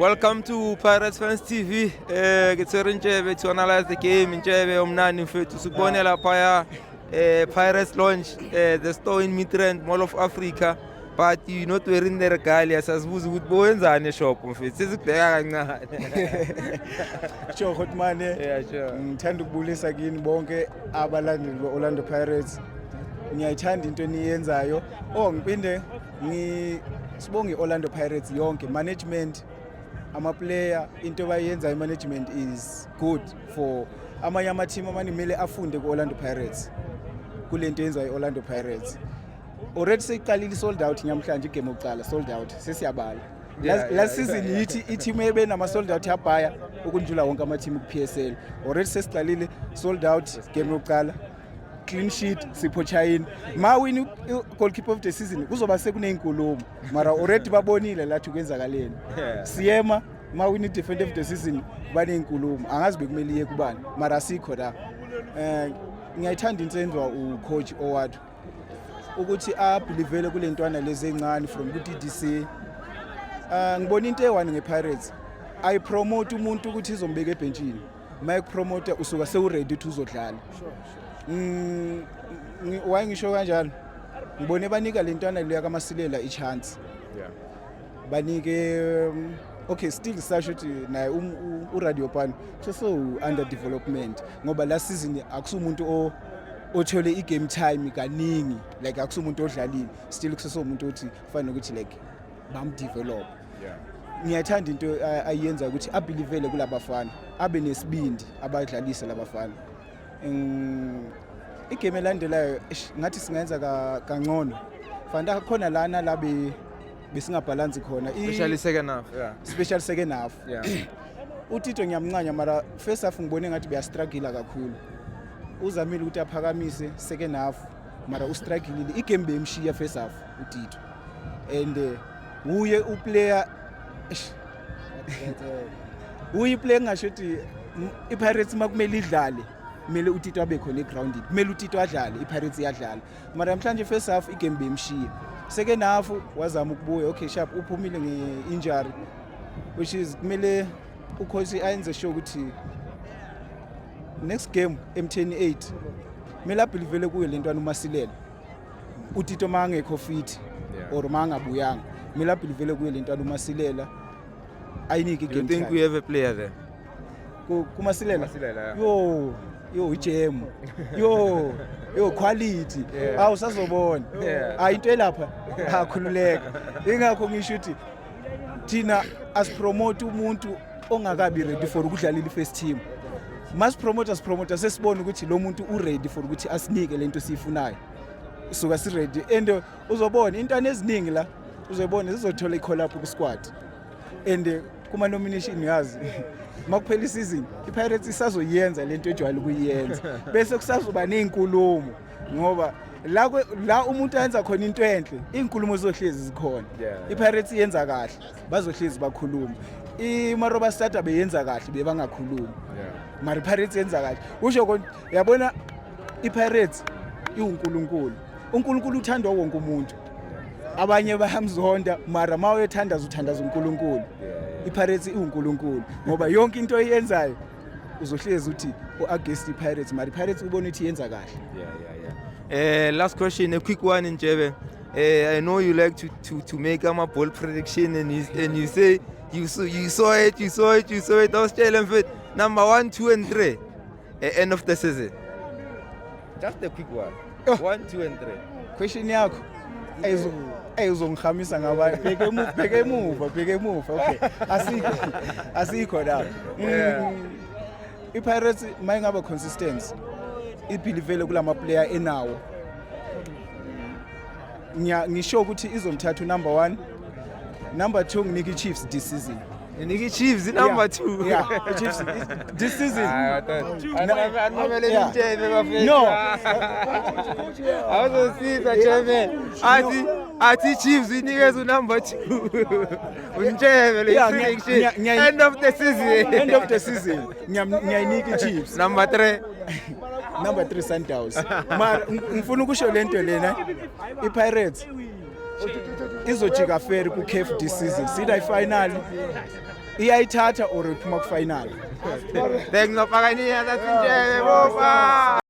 Welcome to Pirates Fans TV. Ke tshwere Ntshebe to analyze the game. Ntshebe, omnani mfethu, sikubone laphaya Pirates launch the store in Midrand Mall of Africa. But you not wearing the regalia. Sasibuza ukuthi bowenzani eshop, mfethu. Sesikubheka kancane. Sure, Hotmane. Yeah, sure. Ngithanda ukubulisa kini bonke abalandeli be-Orlando Pirates. Ngiyayithanda into eniyenzayo. Oh, ngiphinde sibonge i-Orlando Pirates yonke, management, ama-player, into abayenzayo management is good for amanye ama-team amaningi kumele afunde ku-Orlando Pirates. Kule nto yenziwa i-Orlando Pirates. Already seyiqalile sold out namhlanje, igame yokuqala sold out, sesiyabala. Last season yithi i-team ebe nama sold out yabhaya ukundlula wonke ama-team ku-PSL. Already sesiqalile sold out game yokuqala. Clean sheet Sipho Chaine. Ma win goalkeeper of the season kuzoba sekuneyinkulumo. Mara already babonile lathi kwenzakaleni. Siyema ma win defender of the season baneyinkulumo. Angazi bekumele iye kubani. Mara asikho la. Ngiyayithanda into enziwa ucoach Owadu ukuthi abelievele kule ntwana lezi encane from ku-DDC. Ngibona into eyi-one nge-Pirates, ayipromote umuntu ukuthi izombeka ebhentshini. Uma ekupromote usuka sewuready ukuthi uzodlala. Why ngisho kanjalo? Ngibone banika le ntwana leya kaMasilela i-chance. Banike okay, still sasho ukuthi naye uRadiopane so under development ngoba last season akusumuntu othole i-game time kaningi, like akusumuntu odlalile, still kusesomuntu othi kufanele ukuthi like bamdevelop. Ngiyathanda into ayenza ukuthi abelievele kulabafana, abe nesibindi, abadlalise labafana. Igame elandelayo, eish, ngathi singenza kangcono. Fanta khona lana la besingabhalansi khona. Especially second half. Yeah. Special second half. UTito ngiyamncanya, mara first half ngibone ngathi beyastruggle kakhulu. Uzamile ukuthi aphakamise second half, mara ustrugglile, igame beyimshiya first half uTito, and uye uplayer, eish, uye iplayer ngisho ukuthi iPirates makumele idlale kumele uTito abe khona egroundini, kumele uTito adlale, iPirates iyadlala. Mara namhlanje first half igame beyimshiya, second half wazama ukubuya, okay, sharp, uphumile nge-injury, which is kumele ucoach ayenze sure ukuthi next game MTN 8 kumele abelievele kuyo le ntwana uMasilela. UTito ma angekho fit or ma angabuyanga, kumele abelievele kuyo le ntwana uMasilela, ayinike You igame think time. we have a player there? KuMasilela? Masilela, yeah. Yo yo, igem, yo yo, quality. Awu, sazobona. Hayi, into elapha akhululeka, ingakho ngisho ukuthi thina asipromote umuntu ongakabi ready for ukudlalela i-first team. Masipromote, sipromote sesibona ukuthi lo muntu u-ready for ukuthi asinike lento siyifunayo, suka si-ready. And uzobona intwana eziningi la, uzobona zizothola i-call up ku-squad and kuma-nomination. Yazi makuphela isizini i-Pirates isazoyenza lento ejwayele ukuyenza, bese kusazoba ney'nkulumo ngoba la umuntu ayenza khona into enhle, iy'nkulumo zizohlezi zikhona. I-Pirates iyenza kahle, bazohlezi bakhuluma. IMaroba Stars beyenza kahle, bebangakhulumi. Mara i-Pirates yenza kahle, usho kona, yabona, i-Pirates iwuNkulunkulu, uNkulunkulu uthandwa wonke umuntu, abanye bayamzonda, mara ma uyethandaza uthandaza uNkulunkulu. I-Pirates iwuNkulunkulu ngoba yonke into oyenzayo uzohlezi uthi u-against i-Pirates, mara i-Pirates ubona ukuthi yenza kahle. Yeah. Last question, a quick one, Njebe. I know you like to make a bold prediction and you say you saw it, you saw it, you saw it. Awusitshele, mfethu, number one, two, and three. End of the season. Just a quick one. Oh. One, two, and three. Question yakho ayizongihamisa ngabanye. Bheke emuva, bheke emuva, bheke emuva. Okay, asikho la. I-Pirates mayingaba consistent, ibelievele kulama player enawo, ngisho ukuthi izomthatha number 1, number 2 nginika i-Chiefs this season. Niki Chiefs number 2. Yeah, i-Chiefs this season. Animamele. Ntshebe, bafethu. No. Awuzosiza, Chairman. Athi Chiefs inikeza unumber 2. Untshebe le prediction. End of the season. End of the season ngiyayinika i-Chiefs. Number 3. Number 3 Sundowns. Mara ngifuna ukusho lento lena, iPirates Izojika fair ku CAF this season. Sida i-final iyayithatha or iphuma ku final. Thanks, Mapakania. That's Ntshebe. Bopa.